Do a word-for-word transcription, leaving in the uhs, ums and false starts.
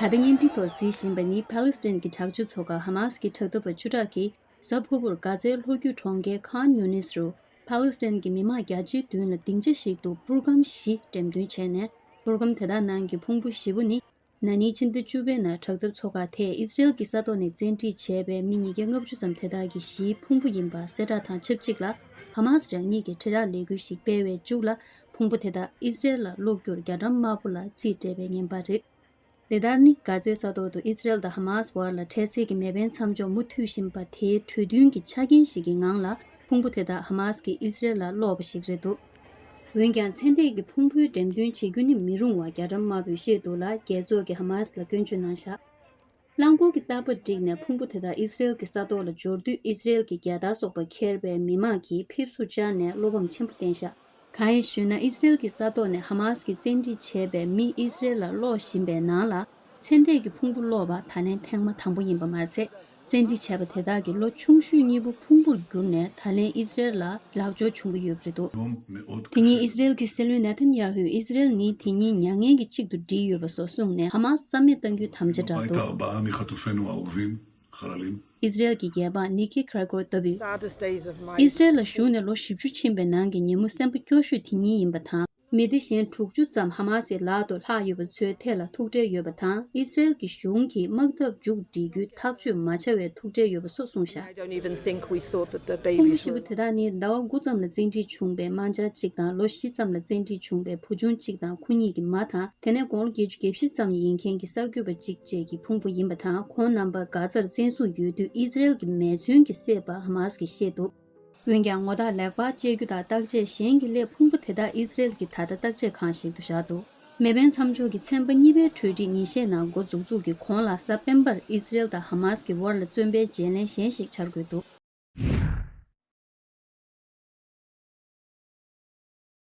ད་ལྟ་བརྙན་འཕྲིན་ཐོག་གཟིགས་བཞིན་པ་ནི་ཕཱ་ལེ་སི་ཐན་གྱི་དྲག་སྤྱོད་ཚོགས་ཁག་ཧ་མཱ་སི་ཀྱི་དྲག་འཐབ་པ་བཅུ་ཕྲག་གིས་གཟའ་ཕུར་བུར་གྷ་ཛའི་ལྷོ་རྒྱུད་གྲོང་ཁྱེར་ཁཱན་ཡུ་ནིས་རུ་ཕཱ་ལེ་སི་ཐན་གྱི་མི་མང་བརྒྱ་ཆའི་བདུན་ལ་སྡིངས་ཆ་ཞིག་ཏུ་པུར་སྒམ་བཞི་འགྲེམས་སྟོན་བྱས་ནས། པུར་སྒམ་དེ་དག་ནང་གི་ཕུང་པོ་བཞི་པོ་ནི། ན་ནིང་ཕྱི་ཟླ་བཅུ་པའི་ནང་དྲག་འཐབ་ཚོགས་ཁག་དེས་ཨི་སི་རེལ་གྱི་ས་ཐོག་ནས་བཙན་ཁྲིད་བྱས་པའི་མི་ཉིས་བརྒྱ་ལྔ་བཅུ་ཙམ་དེ་དག་གི་གཞིའི་ཕུང་པོ་ཡིན་པ་གསལ་བསྒྲགས་དང་ཆབས་ཅིག་ལ། ཧ་མཱ་སི་རང་ཉིད་ཀྱིས་དྲིལ་བསྒྲགས་ལས་འགུལ་ཞིག་སྤེལ་བའི་མཇུག་ལ། ཕུང་པོ་དེ་དག་ཨི་སི་རེལ་ལ་སློག་རྒྱུར་རྒྱ་གྲམ་དམར་པོ་ལ་རྩིས་སྤྲད་པའི་ཉེན་པ་རེད། འདི་ལྟར་ནི། གྷ་ཛའི་ས་ཐོག་ཏུ་ཨི་སི་རེལ་དང་ཧ་མཱ་སི་བར་ལ་འཕྲལ་སེལ་གྱི་མེ་འཕེན་མཚམས་འཇོག་མུ་མཐུད་བཞིན་པ་དེའི་གྲོས་མཐུན་གྱི་ཆ་རྐྱེན་ཞིག་གི་ངང་ལ། ཕུང་པོ་དེ་དག་ཧ་མཱ་སི་ཀྱིས་ཨི་སི་རེལ་ལ་སློག་པ་ཞིག་རེད་འདུག་འོན་ཀྱང་། ཚེ་འདས་ཀྱི་ཕུང་པོའི་འགྲེམས་སྟོན་བྱེད་རྒྱུ་ནི་མི་རུང་བ་རྒྱ་གྲམ་དམར་པོས་བཤད་འདུག་ལ། རྒྱལ་ཚོགས་ཀྱིས་ཧ་མཱ་སི་ལ་སྐྱོན་བརྗོད་གནང་བཞག་རླངས་འཁོར་གྱི་རྟ་པ་བསྒྲིགས་ནས་ཕུང་པོ་དེ་དག་ཨི་སི་རེལ་གྱི་ས་ཐོག་ལ་འབྱོར་དུས། ཨི་སི་རེལ་གྱི་རྒྱལ་དར་སོགས་པ་འཁྱེར་བའི་མི་མང་གིས་ཕེབས་བསུ་བཅར་ནས་བློ་ཕམ་ཆེན་པོ་བསྟན་བཞག་གང་ཡིན་ཞུས་ན། ཨི་སི་རེལ་གྱི་ས་ཐོག་ནས་ཧ་མཱ་སི་ཀྱིས་བཙན་ཁྲིད་བྱས་པའི་མི་ཨི་སི་རེལ་ལ་སློག་བཞིན་པའི་ནང་ལ། ཚེ་འདས་ཀྱི་ཕུང་པོ་སློག་པ་ད་ལན་ཐེངས་མ་དང་པོ་ཡིན་པ་མ་ཚད། བཙན་ཁྲིད་བྱས་པ་དེ་དག་གི་ལོ་ཆུང་ཤོས་གཉིས་པོ་ཕུང་པོར་གྱུར་ནས། ད་ལན་ཨི་སི་རེལ་ལ་ལག་འབྱོར་བྱུང་གི་ཡོད་པ་རེད་འདུག་དེ་ཉིན་ཨི་སི་རེལ་གྱི་སྲིད་བློན་ནེ་ཐན་ཡ་ཧུས་ཨི་སི་རེལ་ནི་དེ་ཉིད་མྱ་ངན་གྱི་གཅིག་ཏུ་བསྒྲིལ་ཡོད་པ་སོགས་གསུངས་ནས། ཧ་མཱ་སི་རྩ་མེད་གཏང་རྒྱུའི་དམ་བཅའ་བསྒྲགས་འདུག་ཨི་སི་རེལ་གྱི་རྒྱལ་འབངས་ནི་ཁི་ཁྲ་ཀོར་ལྟ་བུས། ཨི་སི་རེལ་ལ་བཞུགས་ནས་ལོ་བཞི་བཅུ་ཕྱིན་པའི་ནང་གི་ཉིན་མོ་སེམས་པ་སྐྱོ་ཤོས་དེ་ཉིད་ཡིན་པ་དང་། མི་སྡེ་གཞན་དྲུག་ཅུ་ཙམ་ཧ་མཱ་སིའི་ལག་ཏུ་ལྷག་ཡོད་པ་ཚོའི་ཐད་ལ་ཐུག་འཕྲད་ཡོད་པ་དང་། ཨི་སི་རེལ་གྱི་གཞུང་གིས་དམག་འཐབ་མཇུག་སྒྲིལ་རྒྱུའི་ཐག་གཅོད་མ་བྱ་བའི་ཐུག་འཕྲད་ཡོད་པ་སོགས་གསུངས་བཞག་ཕུང་པོ་བཞི་པོ་དེ་དག་ནི་ཟླ་བ་དགུ་ཙམ་ལ་བཙན་ཁྲིད་བྱུང་བའི་དམག་འཆར་གཅིག་དང་། ལོ་བཞི་ཙམ་ལ་བཙན་ཁྲིད་བྱུང་བའི་བུ་ཆུང་གཅིག་དང་ཁོ་གཉིས་ཀྱི་མ་དང་། དེ་ནས་དགུང་ལོ་བརྒྱད་ཅུ་གྱ་བཞི་ཙམ་ཡིན་མཁན་གྱི་གསར་འགོད་པ་གཅིག་བཅས་ཀྱི་ཕུང་པོ་ཡིན་པ་དང་། ཁོང་རྣམ་པ་གྷ་ཛར་བཙན་བཟུང་ཡོད་དུས། ཨི་སི་རེལ་གྱི་མེ་མཚོན་གྱིས་བསད་པ་ཧ་མཱ་སི་གིས་བཤད་འདུག་འོན་ཀྱང་། ངོ་རྟགས་ལེགས་པར་དཔྱད་རྒྱུ་དང་བརྟག་དཔྱད་གཞན་གྱི་སླད། ཕུང་པོ་དེ་དག་ཨི་སི་རེལ་གྱི་ད་ལྟ་བརྟག་དཔྱད་ཁང་ཞིག་ཏུ་བཞག་འདུག་མེ་འཕེན་མཚམས་འཇོག་གི་ཚན་པ་གཉིས་པའི་གྲོས་འགྲིག་ཉིན་ཤས་ནང་འགོ་འཛུགས་འཛུགས་ཀྱི་གོང་ལ། གཟའ་སྤེན་པར་ཨི་སི་རེལ་དང་ཧ་མཱ་སི་ཀྱི་དབར་ལ་བཙོན་པའི་བརྗེ་ལེན་གཞན་ཞིག་འཆར་དགོས་འདུག